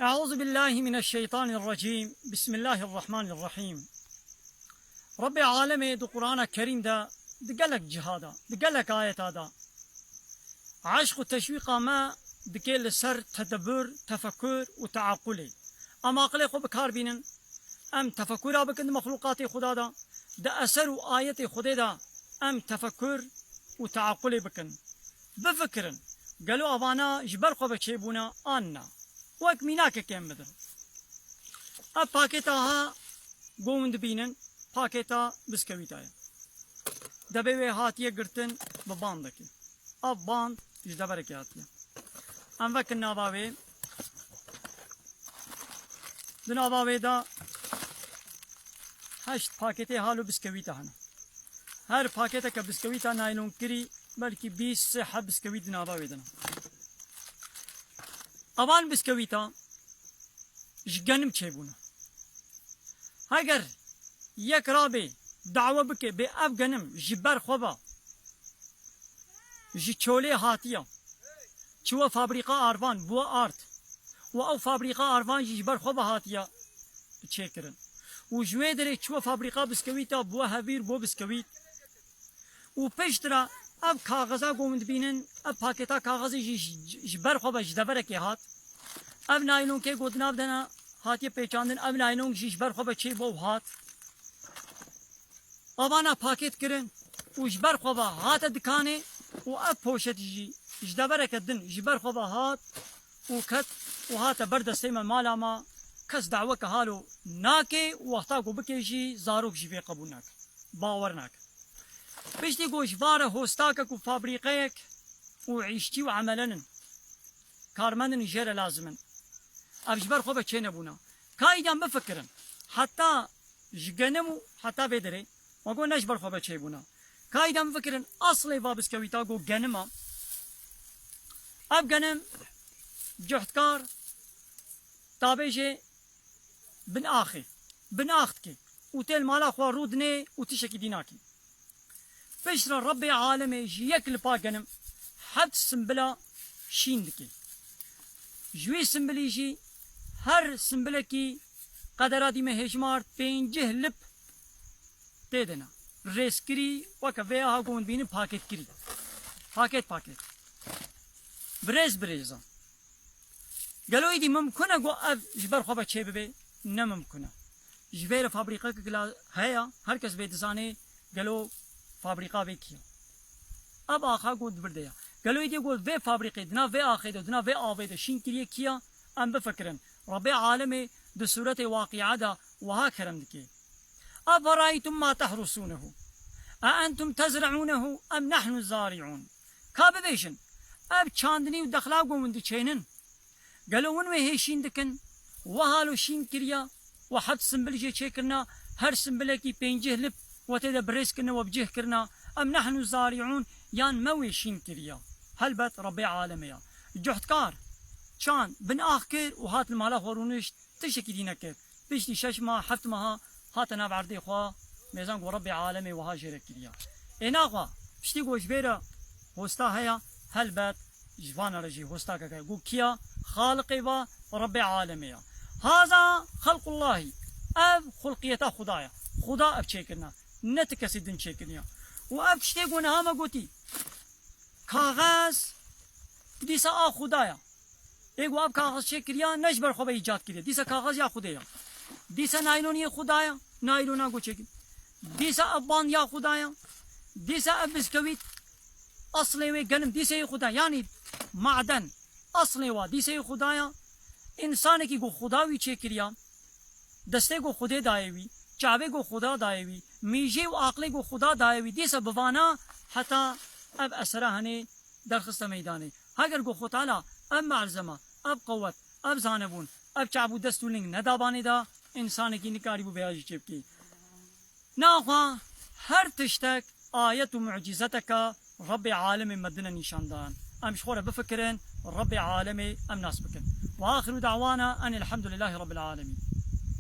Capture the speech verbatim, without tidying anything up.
Eûzubillahimineşşeytanirrecîm. Bismillahirrahmanirrahîm. Rebbê Alemê di Qur'ana Kerîm de di gelek ciha de, di gelek ayeta de eşq û teşwîqa me dike li ser tedebur, tefekur û teaqulê. Em aqilê xwe bi kar bînin, em tefekura bikin di mexlûqatê Xuda de, di eser û ayetê Xwedê de em tefekur û teaqulê bikin. Bifikirin, gelo avana ji ber xwe ve çêbûne an na? Wek mînakekê em bidin. Ev pakêta ha ku hûn dibînin, pakêta biskewîta ye. Debê wê hatiye girtin bi bandekê. Ev band ji deverekê hatiye. Em vekin nava wê. Di nava wê de heşt pakêtê halo biskewîta hene. Her pakêteke biskewîta naylonkirî belkî bîst sê heb biskewît di nava wê de ne. Evan biskewîta ji genim çêbûne. Heger yek rabê dawe bike, bê ev genim ji ber xwe ve ji çolê hatiye, çiwe fabrîqa arvan, bûwe ard û ew fabrîqa arvan jî ji ber xwe ve hatiye çêkirin. Û ji wê derê çiwe fabrîqa biskewîta, bûwe hevîr, bûwe biskewît. Û piştre ev kaxiza ku hûn dibînin, ev pakêta kaxizê jî ji, ji ber xwe ve ji deverekê hat. Ev naylonkê ku di nav de ne hatiye pêçandin, ev naylonk jî ji ber xwe ve çêbû û hat. Avana pakêt kirin û ji ber xwe ve hate dikanê û ev poşet jî ji devereke din ji ber xwe ve hat û ket û hate ber destê me, mala me. Kes daweke halo nake û wexta ku bike jî zarok jî vê qebûl nake, bawer nake. Piştî ku ji vare hostake ku fabrîqeyek û îşçî û emelen in, karmendin jê re lazim in. Ev ji ber xwe ve çênebûna. Kayî de em bifikirin. Heta ji genim û heta vê derê, ma got ne ji ber xwe ve çêbûna. Kayî de em bifikirin, aslê va biskewîta got genim a. Ev genim cuhdkar, tabêjê bin axê, bin ax dike û tê li mala xwe rûdinê û tiştekî dî nake. Piştre Rebbê Alemê ji yek lipa genim heft simbila şîn dike. Ji wî simbilî jî her simbilekî qedera dî me hêjmar pêncih lip tê de ne. Rêzkirî weke vê aha ku hûn dibînin paketkirî. Paket paket. Birêz birêz e. Gelo êdî mimkun e ku ev ji ber xwe ve çêbibe? Ne mimkun e. Ji vê re fabrîqekek la heye, her kes vê dizanê gelo fabrîqa vê kî ye. Ev axa ku di vir de ye. Gelo êdî ku vê fabrîqê di nav vê axê de, di nav vê avê de şîn kiriye kî ye? Em bifikirin. Rebbê Alemê di sûretê Waqi'a de wiha kerem dike. أفرأيتم ما تحرثونه أأنتم تزرعونه أم نحن الزارعون. Ka bibêjin, ev çandinî û dexla ku hûn diçênin, gelo hûn wê hê şîn dikin? We halo şîn kiriya, we heft simbil jê çêkirina, her simbilekî pêncih lip we tê de birêz kirine, we bi cih kirina. Em nehnu zari'ûn, yan me wê şîn kiriya? Helbet Rebbê Alemê ya. Cuhdkar, çand, bin ax kir û hat li mala xwe rûnişt, tiştekî dî nekir. Piştî şeş mah, heft meha hate nav erdê xwe, mêzan ku Rebbê Alemê wiha jê re kiriya. Ê naxwe, piştî ku ji vê re hosta heye, helbet ji vana re jî hostakeke ku kî ya? Xaliqê va, Rebbê Alemê ya. Haza xelqullahî, ev xulqiyeta Xuda ya. Xuda ev çêkirina, ne ti kesê din çêkirina. Û ev tiştê ku niha me gotî, kaxez, dîsa a Xuda ya. Ê ku ev kaxez çêkiriya, ne ji ber xwe ve îcad kiriye. Dîsa kaxez ya Xwedê ya. Dîsa naylon yê Xuda ya, naylona ku çêkir. Dîsa ev band ya Xuda ya. Dîsa ev biskewît, aslê wê genim, dîsa yê Xuda. Yanî maden, aslê wa, dîsa yê Xuda ya. Însanekî ku Xuda wî çêkiriya, destê ku Xwedê daye wî, çavê ku Xuda daye wî, mîjê û aqlê ku Xuda daye wî, dîsa bi vana heta ev esera henê derxiste meydanê. Heger ku Xwedala ev malzeme, ev qewet, ev zanebûn, ev çav û dest û ling nedabanê da, însanekî nikarîbû vêya jî çêbikê. Naxwe her tiştek ayet û mucîzeteke Rebbê Alemê me dine nîşan dan. Em ji xwe re bifikirin, Rebbê Alemê em nas bikin. Ve axiru da'wana enil hamdulillahî Rabbil Alemîn.